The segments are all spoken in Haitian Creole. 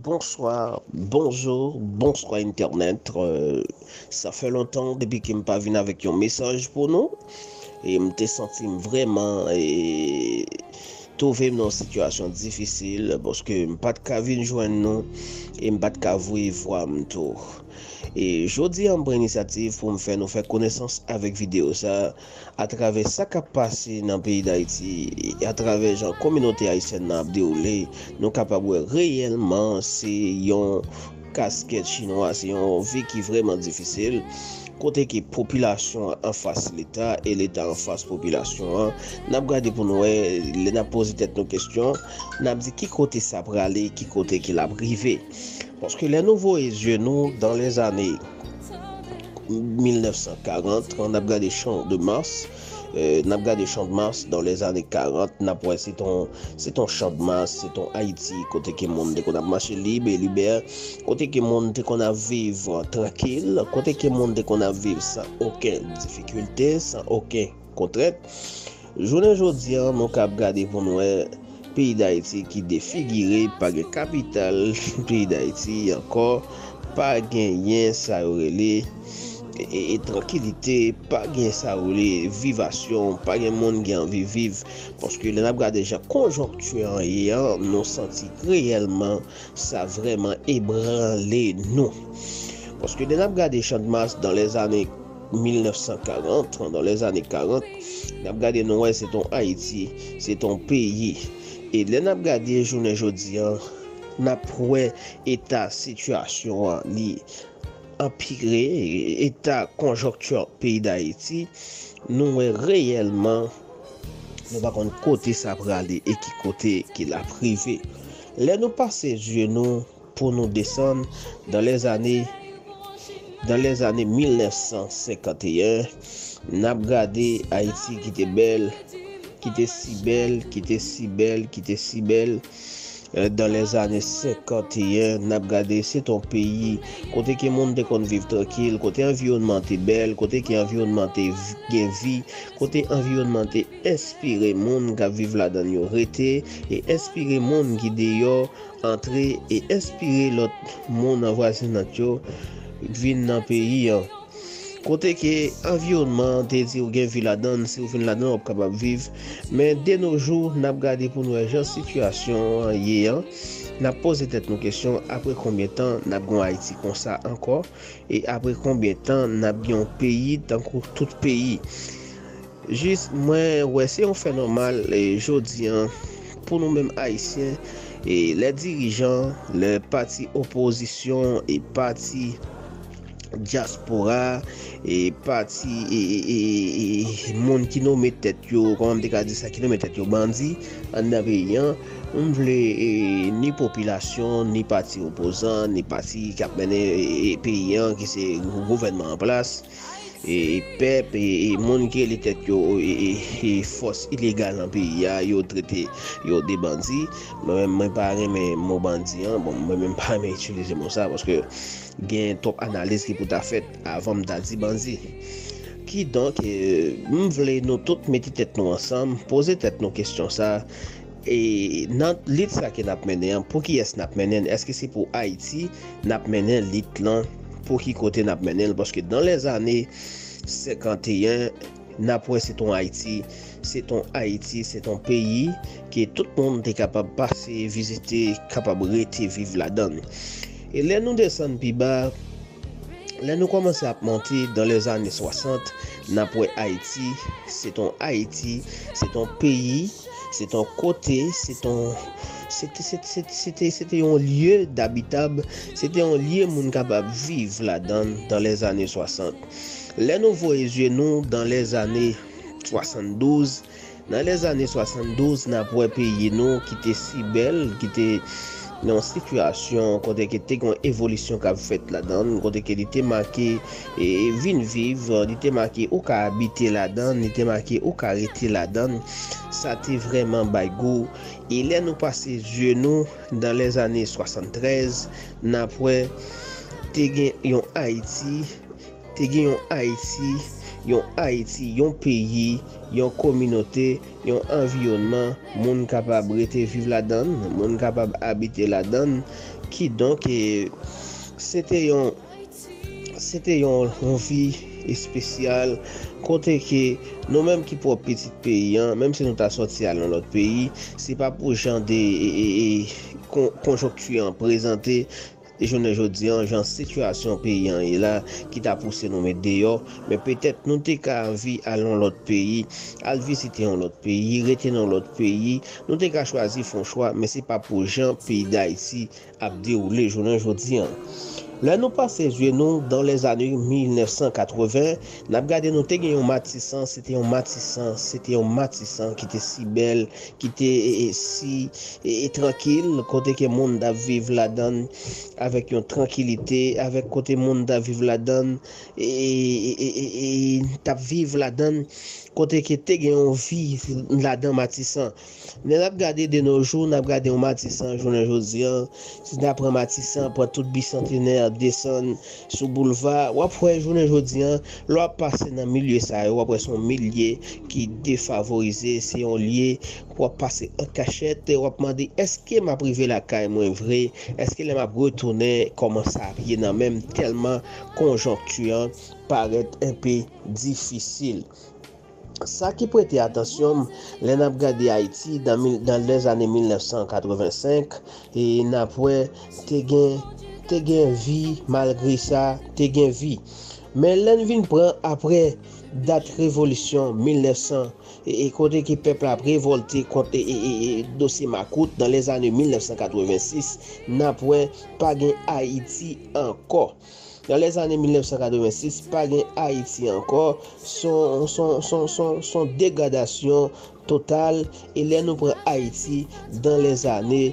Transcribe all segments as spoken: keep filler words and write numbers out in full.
Bonsoir, bonjour, bonsoir Internet. Euh, sa fè lontan depi ke m pa vin avèk yon mesaj pou nou. E m te santi m vrèman e, twouve m nan yon sitiyasyon difisil paske m pa t ka vin jwenn nou e m pa t ka voye vwa m tou. E jodi a, m pran inisyativ pou m fè nou fè konesans avèk videyo sa a, atravè sa k ap pase nan peyi Dayiti, e atravè jan kominote ayisyèn nan ap dewoule, nou kapab wè reyèlman se yon kaskèt chinwa, se yon vi ki vrèman difisil, kote ke popilasyon an anfas Leta e Leta anfas popilasyon an. N ap gade pou nou wè, lè n ap poze tèt nou kesyon, n ap di ki kote sa prale, ki kote ke l ap rive. Paske lè nou voye zye nou dans les années mil nèf san karant, n ap gade Champ de Mars, euh, n ap gade Champ de Mars dans les années karant, n ap wè se ton, se ton Champ de Mars, se ton Ayiti, kote ke moun te konn ap mache lib e libè, kote ke moun te konn ap viv trankil, kote ke moun te konn ap viv san okenn difikilte, san okenn kontrent. Jounen jodi a, nou kab gade pou n wè peyi Dayiti ki defigire, pa gen kapital peyi Dayiti ankò, pa genyen sa yo rele e, e, e trankilite, pa gen sa yo rele vivasyon, pa gen moun ki anvi viv. Paske lè n ap gade jan konjonkti an ye an, nou santi reyèlman sa vrèman ebranle nou. Paske lè n ap gade Champ de Mars dans les années mil nèf san karant, dans les années karant, n ap gade nou wè se ton Ayiti, se ton peyi. E lè n ap gade jounen jodi a, n ap wè eta sitiyasyon an li anpire, eta konjonkti peyi Dayiti, nou wè reyèlman nou pa konn kote sa prale e ki kote ke l ap rive. Lè nou pase zye nou pou nou desann dans les années dans les années mil nèf san senkanteyen, n ap gade Ayiti ki te bèl, ki te si bèl, ki te si bèl, ki te si bèl. Euh, dans les années senkanteyen, n ap gade se ton peyi kote ke moun te konn viv trankil, kote anviwònman te bèl, kote ke anviwònman te v- gen vi, kote anviwònman te enspire moun k ap viv ladan l yo rete e enspire moun ki deyò antre e enspire lòt moun nan vwazinant yo vin nan peyi an. Kote ke anviwònman an te di w gen vi ladan l, si w vin ladan l, w ap kapab viv. Men de nos jours, n ap gade pou n wè jan sitiyasyon an ye an. N ap poze tèt nou kesyon, apre konbyen tan n ap gen yon Ayiti konsa ankò? E apre konbyen tan n ap gen yon peyi tankou tout peyi? Jis, mwen wè se yon fè nòmal, e, jodi an, pou nou menm Ayisyen, e, lè dirijan, lè pati opozisyon e pati dyaspora, e, pati, e, e, e, e, moun ki nome tèt yo, kòman m te ka di sa, ki nome tèt yo bandi anndan peyi an, m vle, e, ni popilasyon, ni pati opozan, ni pati k ap mennen, e, e, peyi an, ki se gouvènman an plas, e, pèp, e, e, moun ki rele tèt yo, e, e, e, fòs ilegal nan peyi a, yo trete yo de bandi. Mwen menm, mwen pa renmen mo bandi an. Bon, mwen menm pa renmen itilize mo sa, paske gen twòp analiz ki pou ta fèt avan m ta di bandi. Kidonk, e, m vle nou tout mete tèt nou ansanm, poze tèt nou kesyon sa, e, nan lit sa ke n ap mennen an, pou kiyès n ap mennen l? Èske se pou Ayiti n ap mennen lit lan? Pou ki kote n ap mennen l? Paske dans les années senkanteyen, n ap wè se ton Ayiti, se ton Ayiti, se ton peyi ke tout moun te kapab pase, vizite, kapab rete viv ladan l. E lè nou desann pi ba, lè nou kòmanse ap monte dans les années soixante, n ap wè Ayiti, se ton Ayiti, se ton peyi, se ton kote, se ton, se te, se te, se te, se te, se te yon lye dabitab, se te yon lye moun kapab viv ladan l dans les années soixante. Lè nou voye zye nou dans les années soixante-douze, dans les années soixante-douze, n ap wè peyi nou ki te si bèl, ki te nan yon sitiyasyon kote ke te gen yon evolisyon k ap fèt ladan l, kote ke li te make, e, vin viv, li te make ou ka abite ladan l, li te make ou ka rete ladan l. Sa te vrèman bay gou. E lè nou pase zye nou dans les années soixante-treize, n ap wè te gen yon Ayiti, te gen yon Ayiti yon Ayiti, yon peyi, yon kominote, yon anviyònman, moun kapab rete viv ladan l, moun kapab abite ladan l. Kidonk, e, se te yon, se te yon, yon vi espesyal, kote ke nou menm ki pwòp pitit peyi an, menm si nou ta sòti al nan lòt peyi, se pa pou jan de, e, e, e, kon-, konjonkti an prezante, jounen jodi an, jan sitiyasyon peyi an ye la, ki ta pouse nou met deyò, men petèt nou te ka anvi al nan lòt peyi, al vizite yon lòt peyi, rete nan lòt peyi, nou te ka chwazi fè yon chwa, men se pa pou jan peyi Dayiti ap dewoule jounen jodi an. Lè nou pase zye nou dans les années mil nèf san katreven, n ap gade nou te gen yon Matisan, se te yon Matisan, se te yon Matisan ki te si bèl, ki te, e, e, si, e, e, trankil, kote ke moun t ap viv ladan l avèk yon trankilite, avèk kote moun t ap viv ladan l, e, e, e, e, e, e, t ap viv ladan l, kote ke te gen yon vi ladan Matisan. Lè n ap gade de nos jours, n ap gade yon Matisan jounen jodi an, si n ta pran Matisan, pran tout Bisantenè, desann sou boulva, w ap wè jounen jodi an, lè w ap pase nan milye sa yo, w ap wè se yon milye ki defavorize, se yon lye w ap pase an kachèt, w ap mande, èske m ap rive lakay mwen vre? Èske lè m ap retounen, kòman sa ap ye nan men m? Tèlman konjonkti an parèt enpe difisil. Sa ki prete atansyon m, lè n ap gade Ayiti dan mil, dan lèzane mil nèf san katreven senk, e n ap wè te gen, te gen vi, malgre sa, te gen vi. Men lè n vin pran apre dat revolisyon mil nèf san, e, e kote ke pèp la ap revòlte kont, e, e, e, e dosye makout, dan lèzane mil nèf san katreven sis, n ap wè pa gen Ayiti ankò. Nan lèzane mil nèf san katreven sis, pa gen Ayiti ankò. Se yon, se yon, se yon, se yon, se yon degradasyon total. E lè nou pran Ayiti dan lèzane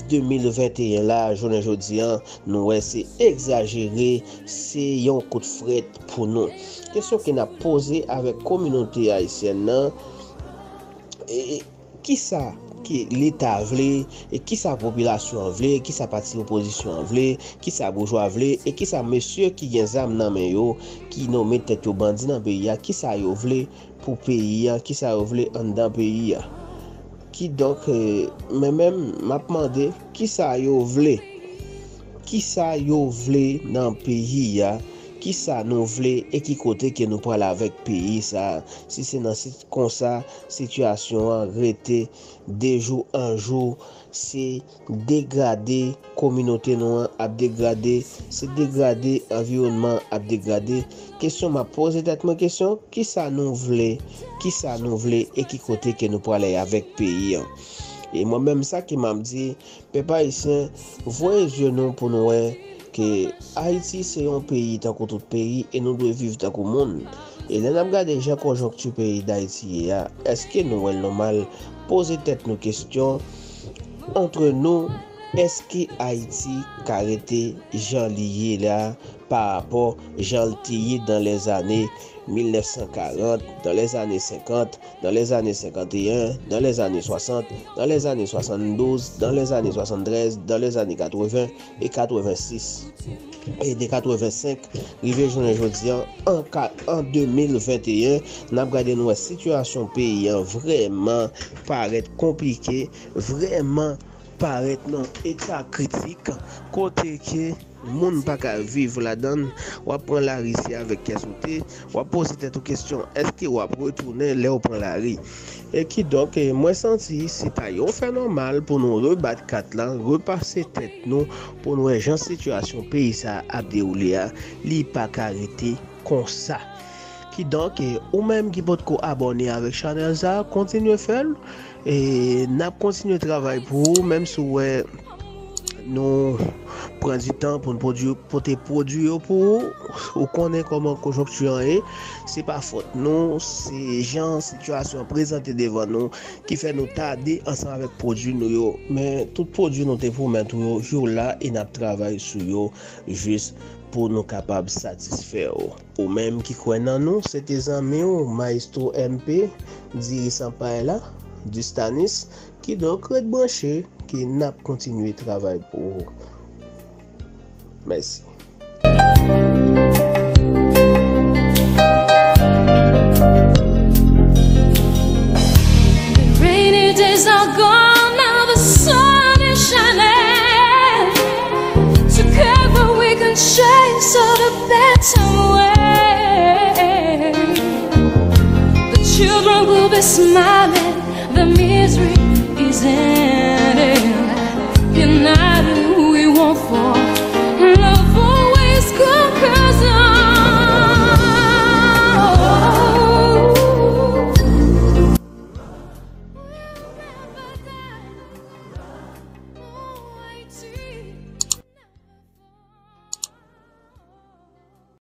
de mil venteyen la, jounen jodi an, nou wè se egzajere, se yon kout frèt pou nou. Kesyon ke n ap poze avèk kominote ayisyèn nan, e, e, kisa ke Leta vle, e kisa popilasyon an vle, kisa pati opozisyon an vle, kisa boujwa vle, e kisa mesye ki gen zam nan men yo, ki nonmen tèt yo bandi nan peyi a, kisa yo vle pou peyi a, kisa yo vle anndan peyi a. Kidonk, e, mwen menm, m ap mande, kisa yo vle? Kisa yo vle nan peyi a? Kisa nou vle e ki kote ke nou pral avèk peyi sa a? Si se nan sit-, konsa, sitiyasyon an rete de jou an jou, se degrade kominote nou an ap degrade, se degrade anviwònman an ap degrade. Kesyon m ap poze tèt mwen kesyon, kisa nou vle? Kisa nou vle e ki kote ke nou prale avèk peyi an? E mwen menm sa ke m ap di, pèp ayisyen, voye zye nou pou nou wè ke Ayiti se yon peyi tankou tout peyi e nou dwe viv tankou moun. E lè n ap gade jan konjonkti peyi Dayiti ye a, èske nou wè l nòmal poze tèt nou kesyon, antre nou, èske Ayiti ka rete jan li ye la pa rapò jan l te ye dan lèzane mil nèf san karant, dan lèzane senkant, dan lèzane senkanteyen, dan lèzane swasant, dan lèzane swasanndouz, dan lèzane swasanntrèz, dan lèzane katreven e katreven sis, e de katreven senk, rive jounen jodi an, an ka-, an de mil venteyen, n ap gade nou wè sitiyasyon peyi an vrèman parèt konplike, vrèman parèt nan eta kritik, kote ke moun pa ka viv ladan l, w ap pran lari se avèk kè sote, w ap poze tèt ou kesyon, èske w ap retounen lè w pran lari? E kidonk, e, mwen santi se ta yon fè nòmal pou nou rebat kat la, repase tèt nou, pou nou wè jan sitiyasyon peyi sa a ap dewoule a, li pa ka rete konsa. Kidonk, e, ou menm ki potko abòne avèk chanèl sa a, kontinye fè l. E n ap kontinye travay pou ou, menm si w wè nou pran di tan pou n pwodui, pote pwodui yo pou ou. Ou konnen kòman konjonkti an ye. Se pa fòt nou, se jan sitiyasyon an prezante devan nou ki fè nou tade ansanm avèk pwodui nou yo. Men tout pwodui nou te pwomèt ou yo, yo la e n ap travay sou yo jis pou nou kapab satisfè w. Ou menm ki kwè nan nou, se te zanmi w, Maestro M P, dirijan pay la, Distanis, kidonk ret branche, ke n ap kontinye travay pou ou. Mèsi. better way. The children will be smiling, the misery is ending. United we won't fall.